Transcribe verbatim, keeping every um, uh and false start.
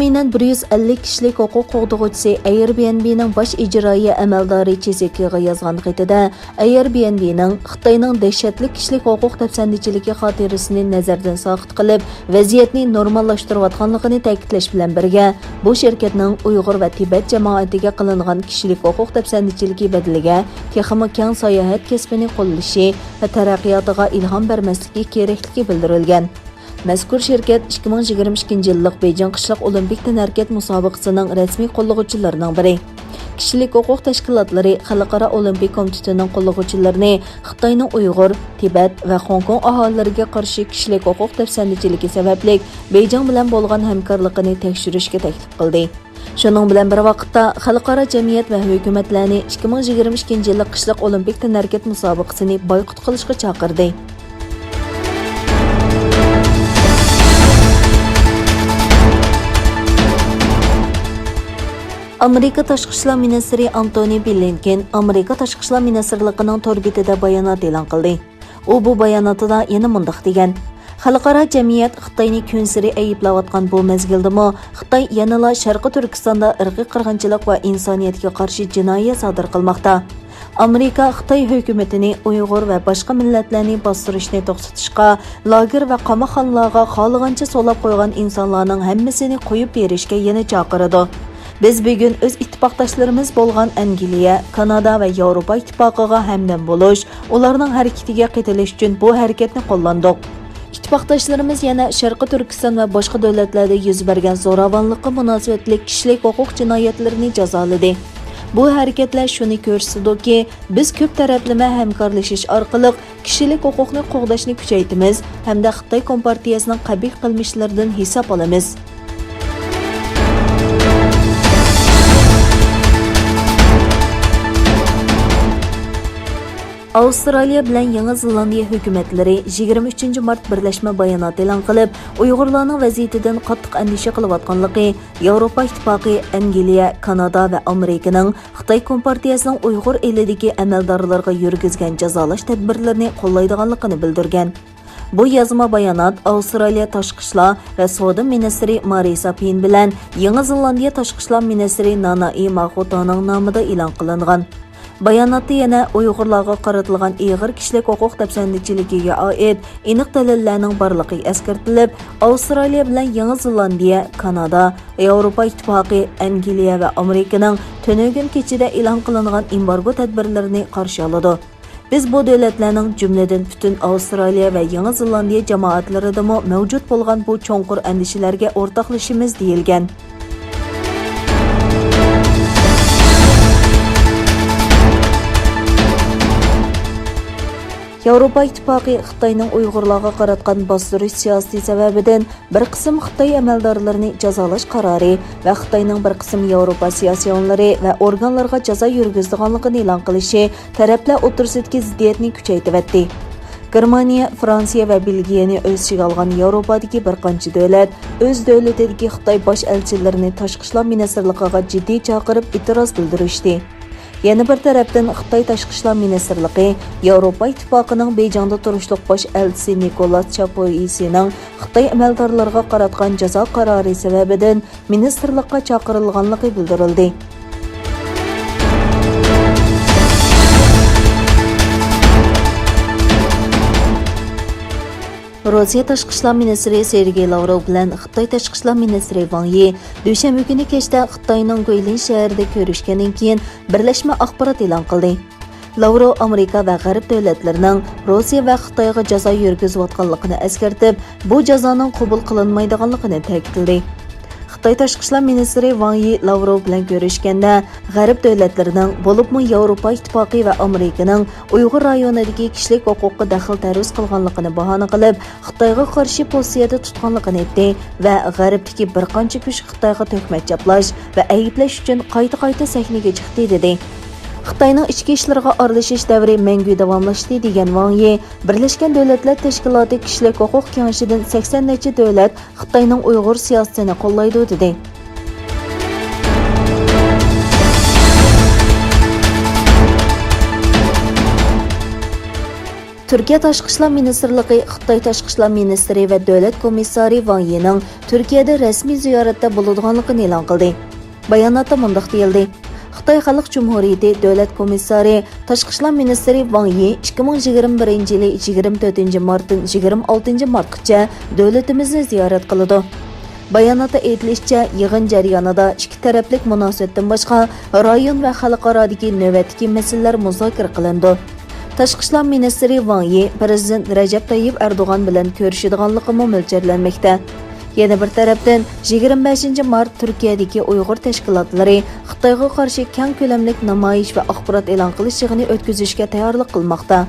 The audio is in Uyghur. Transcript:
تەخمىنەن بىر يۈز ئەللىك كىشىلىك ھوقۇق قوغدىغۇچىسى ئەيربىئېنبىنىڭ باش ئىجرائىيە ئەمەلدارى چېسىكىغا يازغان خېتىدە، ئەيربىئېنبىنىڭ خىتاينىڭ دەھشەتلىك كىشىلىك ھوقۇق دەپسەندىچىلىكى خاتىرىسىنى نەزەردىن ساقىت قىلىپ، ۋەزىيەتنى نورماللاشتۇرۇۋاتقانلىقىنى تەكىتلەش بىلەن بىرگە، بۇ شىركەتنىڭ ئۇيغۇر ۋە تىبەت جامائىتىگە قىلىنغان كىشىلىك ھوقۇق دەپسەندىچىلىكى بەدىلىگە تېخىمۇ كەڭ ساياھەت كەسپىنى قوللىشى ۋە تەرەققىياتىغا ئىلھام بەرمەسلىكى كېرەكلىكى بىلدۈرۈلگەن. مەزكۇر شىركەت ئىككى مىڭ يىگىرمە ئىككىنچى يىللىق بېيجىڭ قىشلىق ئولىمپىك تەنھەرىكەت مۇسابىقىسىنىڭ رەسمىي قوللىغۇچىلىرىنىڭ بىرى. كىشىلىك ھوقۇق تەشكىلاتلىرى خەلقئارا ئولىمپىك كومىتېتىنىڭ قوللىغۇچىلىرىنى خىتاينىڭ ئۇيغۇر، تىبەت ۋە خوڭكوڭ ئاھالىلىرىگە قارشى كىشىلىك ھوقۇق دەپسەندىچىلىكى سەۋەبلىك بېيجىڭ بىلەن بولغان ھەمكارلىقىنى تەكشۈرۈشكە تەكلىپ قىلدى. شۇنىڭ بىلەن بىر ۋاقىتتا، خەلقئارا جەمئىيەت ۋە ھۆكۈمەتلەرنى ئىككى مىڭ يىگىرمە ئىككىنچى يىللىق قىشلىق ئولىمپىك تەنھەرىكەت مۇسابىقىسىنى بايقۇت قىلىشقا چاقىردى. ئامېرىكا تاشقى ئىشلار مىنىستىرى ئانتونى بلىنكېن ئامېرىكا تاشقى ئىشلار مىنىستىرلىقىنىڭ تور بېتىدە بايانات ئېلان قىلدى. ئۇ بۇ باياناتىدا يەنە مۇنداق دېگەن: «خەلقئارا جەمئىيەت خىتاينى كۈنسېرى ئەيىبلەۋاتقان بۇ مەزگىلدىمۇ، خىتاي يەنىلا شەرقىي تۈركىستاندا ئىرقىي قىرغىنچىلىق ۋە ئىنسانىيەتكە قارشى جىنايەت سادىر قىلماقتا. ئامېرىكا خىتاي ھۆكۈمىتىنى ئۇيغۇر ۋە باشقا مىللەتلەرنى باستۇرۇشنى توختىتىشقا، لاگېر ۋە قاماقخانىلارغا خالىغانچە سولاپ قويغان ئىنسانلارنىڭ ھەممىسىنى قويۇپ بېرىشكە يەنە چاقىرىدۇ. بىز بۈگۈن ئۆز ئىتتىپاقداشلىرىمىز بولغان ئەنگلىيە، كانادا ۋە ياۋروپا ئىتتىپاقىغا ھەمدەم بولۇش، ئۇلارنىڭ ھەرىكىتىگە قېتىلىش ئۈچۈن بۇ ھەرىكەتنى قوللاندۇق. ئىتتىپاقداشلىرىمىز يەنە شەرقىي تۈركىستان ۋە باشقا دۆلەتلەردە يۈز بەرگەن زوراۋانلىققا مۇناسىۋەتلىك كىشىلىك ھوقۇق جىنايەتلىرىنى جازالىدى. بۇ ھەرىكەتلەر شۇنى كۆرسىتىدۇكى، بىز كۆپ تەرەپلىمە ھەمكارلىشىش ئارقىلىق كىشىلىك ھوقۇقنى قوغداشنى كۈچەيتىمىز ھەمدە خىتاي كومپارتىيەسىنىڭ قەبىھ قىلمىشلىرىدىن ھېساب ئالىمىز.» ئاۋسترالىيە بىلەن يېڭى زېلاندىيە ھۆكۈمەتلىرى يىگىرمە ئۈچىنچى مارت بىرلەشمە بايانات ئېلان قىلىپ، ئۇيغۇرلارنىڭ ۋەزىيىتىدىن قاتتىق ئەندىشە قىلىۋاتقانلىقى، ياۋروپا ئىتتىپاقى، ئەنگلىيە، كانادا ۋە ئامېرىكىنىڭ خىتاي كومپارتىيەسىنىڭ ئۇيغۇر ئېلىدىكى ئەمەلدارلىرىغا يۈرگۈزگەن جازالاش تەدبىرلىرىنى قوللايدىغانلىقىنى بىلدۈرگەن. بۇ يازما بايانات ئاۋسترالىيە تاشقى ئىشلار ۋە سودا مىنىستىرى مارىسا پېين بىلەن يېڭى زېلاندىيە تاشقى ئىشلار مىنىستىرى نانائى ماخۇتانىڭ نامىدا ئېلان قىلىنغان. باياناتتا يەنە ئۇيغۇرلارغا قارىتىلغان ئېغىر كىشىلىك ھوقۇق دەپسەندىچىلىكىگە ئائىت ئېنىق دەلىللەرنىڭ بارلىقى ئەسكەرتىلىپ، ئاۋسترالىيە بىلەن يېڭى زېلاندىيە، كانادا، ياۋروپا ئىتتىپاقى، ئەنگلىيە ۋە ئامېرىكىنىڭ تۈنۈگۈن كېچىدە ئېلان قىلىنغان ئېمبارگو تەدبىرلىرىنى قارشى ئالىدۇ. بىز بۇ دۆلەتلەرنىڭ، جۈملىدىن پۈتۈن ئاۋسترالىيە ۋە يېڭى زېلاندىيە جامائەتلىرىدىمۇ مەۋجۇت بولغان بۇ چوڭقۇر ئەندىشىلەرگە ئورتاقلىشىمىز، دېيىلگەن. ياۋروپا ئىتتىپاقى خىتاينىڭ ئۇيغۇرلارغا قاراتقان باستۇرۇش سىياسىتى سەۋەبىدىن بىر قىسىم خىتاي ئەمەلدارلىرىنى جازالاش قارارى ۋە خىتاينىڭ بىر قىسىم ياۋروپا سىياسىيونلىرى ۋە ئورگانلىرىغا جازا يۈرگۈزىدىغانلىقىنى ئېلان قىلىشى تەرەپلەر ئوتتۇرىسىدىكى زىددىيەتنى كۈچەيتىۋەتتى. گېرمانىيە، فرانسىيە ۋە بېلگىيەنى ئۆز ئىچىگە ئالغان ياۋروپادىكى بىر قانچە دۆلەت ئۆز دۆلىتىدىكى خىتاي باش ئەلچىلىرىنى تاشقى ئىشلار مىنىستىرلىقىغا جىددىي چاقىرىپ ئېتىراز بىلدۈرۈشتى. يەنە بىر تەرەپتىن، خىتاي تاشقى ئىشلار مىنىستىرلىقى ياۋروپا ئىتتىپاقىنىڭ بېيجىڭدا تۇرۇشلۇق باش ئەلچىسى نىكولاس چاپوئىسىنىڭ خىتاي ئەمەلدارلىرىغا قاراتقان جازا قارارى سەۋەبىدىن مىنىستىرلىققا چاقىرىلغانلىقى بىلدۈرۈلدى. روسىيە تاشقى ئىشلار مىنىستىرى سېرگېي لاۋروف بىلەن خىتاي تاشقى ئىشلار مىنىستىرى ۋاڭ يى دۈشەنبە كۈنى كەچتە خىتاينىڭ گۇيلىن شەھىرىدە كۆرۈشكەندىن كېيىن، بىرلەشمە ئاخبارات ئېلان قىلدى. لاۋروف ئامېرىكا ۋە غەرب دۆلەتلىرىنىڭ روسىيە ۋە خىتايغا جازا يۈرگۈزۈۋاتقانلىقىنى ئەسكەرتىپ، بۇ جازانىڭ قوبۇل قىلىنمايدىغانلىقىنى تەكىتلىدى. خىتاي تاشقى ئىشلار مىنىستىرى ۋاڭ يى لاۋروف بىلەن كۆرۈشكەندە، غەرب دۆلەتلىرىنىڭ، بولۇپمۇ ياۋروپا ئىتتىپاقى ۋە ئامېرىكىنىڭ ئۇيغۇر رايونىدىكى كىشىلىك ھوقۇققا دەخلى-تەرۇز قىلغانلىقىنى باھانە قىلىپ، خىتايغا قارشى پوزىتسىيەدە تۇتقانلىقىنى ئېيتتى ۋە غەربتىكى بىر قانچە كۈچ خىتايغا تۆھمەت چاپلاش ۋە ئەيىبلەش ئۈچۈن قايتا-قايتا سەھنىگە چىقتى، دېدى. خىتاينىڭ ئىچكى ئىشلىرىغا ئارىلىشىش دەۋرى مەڭگۈ داۋاملاشتى، دېگەن ۋاڭ يى، بىرلەشكەن دۆلەتلەر تەشكىلاتى كىشىلىك ھوقۇق كېڭىشىدىن سەكسەن نەچچە دۆلەت خىتاينىڭ ئۇيغۇر سىياسىتىنى قوللايدۇ، دېدى. تۈركىيە تاشقى ئىشلار مىنىستىرلىقى خىتاي تاشقى ئىشلار مىنىستىرى ۋە دۆلەت كومىسسارى ۋاڭ يىنىڭ تۈركىيەدە رەسمىي زىيارەتتە بولىدىغانلىقىنى ئېلان قىلدى. باياناتتا مۇنداق دېيىلدى: خىتاي خەلق جۇمھۇرىيىتى دۆلەت كومىسسارى، تاشقى ئىشلار مىنىستىرى ۋاڭ يى ئىككى مىڭ يىگىرمە بىرىنچى يىلى يىگىرمە تۆتىنچى مارتتىن يىگىرمە ئالتىنچى مارتقىچە دۆلىتىمىزنى زىيارەت قىلىدۇ. باياناتتا ئېيتىلىشىچە، يىغىن جەريانىدا ئىككى تەرەپلىك مۇناسىۋەتتىن باشقا، رايون ۋە خەلقئارادىكى نۆۋەتتىكى مەسىلىلەر مۇزاكىرە قىلىنىدۇ. تاشقى ئىشلار مىنىستىرى ۋاڭ يى پىرېزىدېنت رەجەپ تاييىپ ئەردوغان بىلەن كۆرۈشىدىغانلىقىمۇ مۆلچەرلەنمەكتە. يەنە بىر تەرەپتىن، يىگىرمە بەشىنچى مارت تۈركىيەدىكى ئۇيغۇر تەشكىلاتلىرى خىتايغا قارشى كەڭ كۆلەملىك نامايىش ۋە ئاخبارات ئېلان قىلىش يىغىنى ئۆتكۈزۈشكە تەييارلىق قىلماقتا.